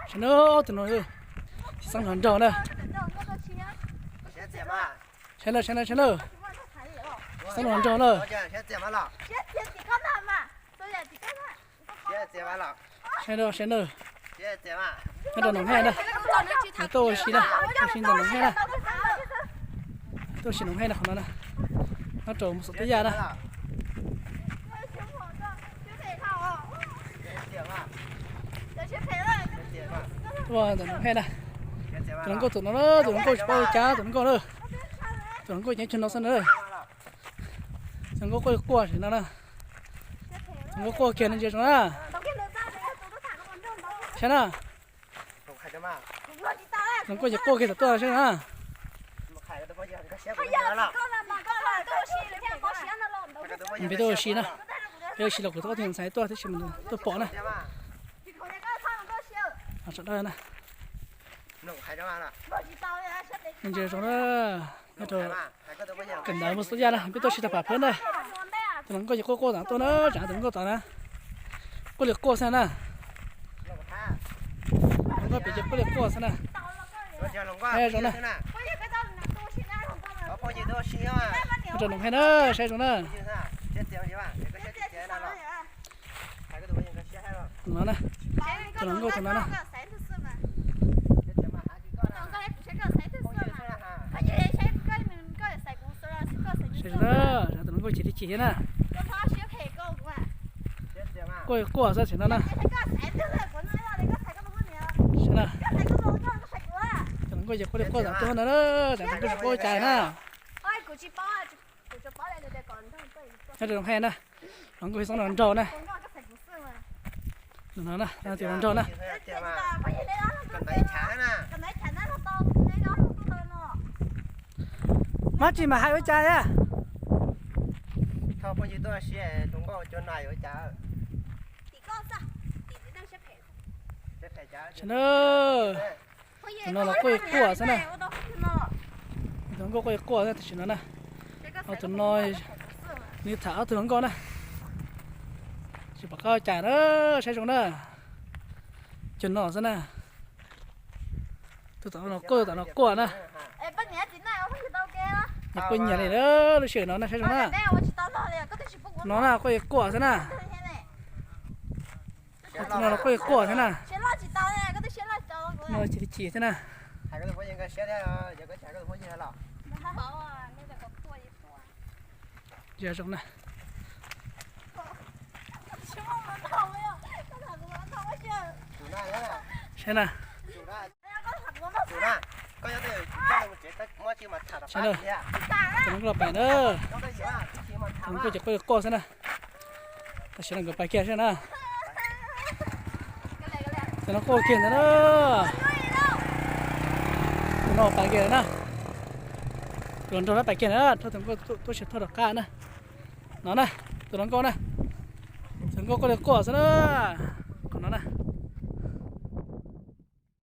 Saib na, tus no tsis xeeb hluas nraug na. Saib na, saib na, saib na. Tsis xeeb hluas nraug na. Saib na, saib na. Nyob rau Noom Hej na. Nws tuaj ua si na. Ua si ntawm Noom Hej na. Tuaj ua si Noom Hej na qhov no na. Nyob rau Mus Xov Teb Yaj na. Tuaj ntawm Noom Hej na. Tus hluas nkauj tus no na, tus hluas nkauj tsis paub ua cas, tus hluas nkauj na. Tus hluas nkauj ceev cuag no xwb na. Tus hluas nkauj quaj quaj sim no na. Tus hluas nkauj quaj kiag no ntsia zoo na. Saib na. Tus hluas nkauj ces quaj kiag tom tuaj saib na. Peb tuaj ua si na. Peb ua si los kuv ob tug ntxhais tuaj tab sis mas tuaj pom na. Sawv daws na. Ntsia zoo na. Nyob rau kawm ntawv Mus Xov Teb Yaj na, peb tuaj ua si tag pam phab na. Tus hluas nkauj ces quaj quaj tom tuaj na, tsam tus hluas nkauj tom na. Quaj li quaj xwb na. Tus hluas nkauj pem ces quaj li quaj xwb na. Zoo na. Nyob rau Noom Hej na, saib zoo na. No na. Tus hluas nkauj tus no na. Saib zoo na, tus hluas nkauj chim li chim thiab na. Quaj quaj xwb sim no na. Saib na. Tus hluas nkauj ces quaj li quaj tom tuaj na, tsam tus hluas nkauj tsis paub ua cas na. Nyob rau Noom Hej na. Hluas nkauj xeeb hluas nraug na. No na, tus hluas nraug na. Muab tsis mas hais ua cas a. Sim na. Tus no los quaj quaj xwb na. Tus hluas nkauj quaj quaj xwb tam sim no na. Ob tus no, nws tham ob tug hluas nkauj na. Tsis pom qab ua cas na, saib zoo na. Cuag no xwb na. Tus tom no quaj, tus tom no quaj na. Nyias quaj nyias li lub sij hawm no na, saib zoo na. No na, quaj quaj xwb na. Tus no los quaj quaj xwb na. No chim chim xwb na. Yog zoo na. Saib na. Saib na. Tus no los pais na. Tus no ces quaj quaj xwb na. Tam sim no nkawd pais kiag saib na. Tus no quaj kiag ntawd na. Tus no pais kiag na. Tus hluas nraug na pais kiag na, rau tus nkauj tuaj sib thauj rov qab na. No na, tus hluas nkauj na. Tus hluas nkauj quaj li quaj xwb na.